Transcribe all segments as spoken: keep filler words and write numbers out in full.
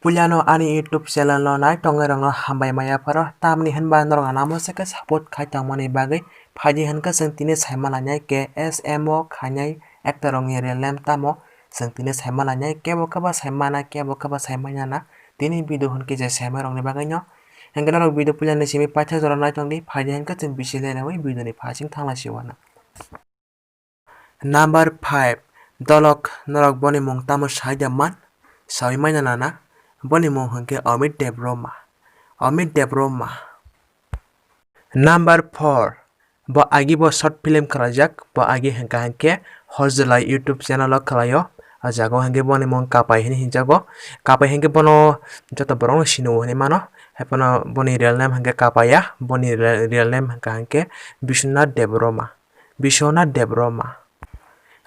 Puilano ani YouTube channel no nai tongnai rok no hambai maya pharo, tamni hinba norok ano amo se khe support khai tongmani bagwi. Phaidi hinkhe chwng tini saima lainai K S M O khainai actor rokni real name tamo, chwng tini saima lainai, kebo kebo saima na, kebo kebo saima ya na. Tini video hinkhe je saima rokni bagwi no. Hinkhe norok video puilani simi paithak jora nai tongdi, phaidi hinkhe chwng bisi leraui video ni phasing thanglai si uanw. Number five, dolok norok boni mung tamo sai da man? Saui manya nana? Boni mung hinkhe Amit Debbarma. Amit Debbarma. Number four, bo agi bo short film khlaijak, bo agi hinkha hinkhe Hojlai YouTube channel o khlaio. O jaga o hinkhe boni mung Kapai hinwi hinjago. Kapai hinkhe bono joto borok no sini o hinwi mano. Haiphano boni real name hinkhe Kapaiya, boni re-, real name hinkha hinkhe Biswanath Debbarma. Biswanath Debbarma.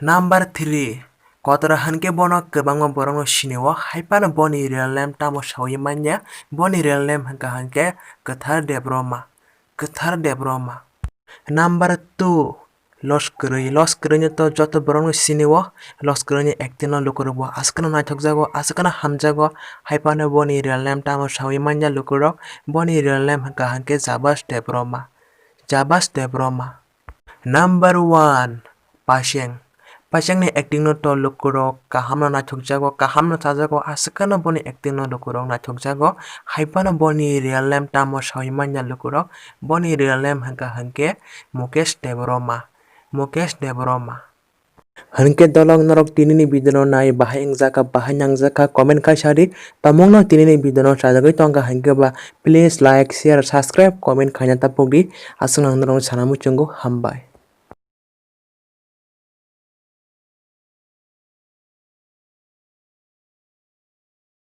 Number three, kotora hinkhe bono kwbangma borokno sinio, haiphano boni real name tamo saui manya, boni real name hinkha hinkhe Kwthar Debbarma, Kwthar Debbarma. Number two, Los Kwrwi, Los Kwrwino to joto borokno sinio, Los Kwrwini acting no lukurok bo aswkno naithokjago, aswkno hamjago, haiphano boni real name tamo saui manya lukurok, boni real name hinkha hinkhe Jabas Debbarma, Jabas Debbarma. Number one, Paseng. Pasengni acting no to lukurok kahamno naithokjago, kahamno chajago, aswkano boni acting no lukurok naithokjago. Haiphano boni real name tamo saui manya lukurok, boni real name hinkha hinkhe Mukesh Debbarma, Mukesh Debbarma. Hinkhe dolok norok tinini video no nai bahai wngjakha, bahai nangjakha, comment khai sadi. Tamungno tinini video no chajagwi tongkha hinkhe ba please like, share, subscribe, comment khaina tapukdi. Aswk ang norokno sana muchungo, hambai.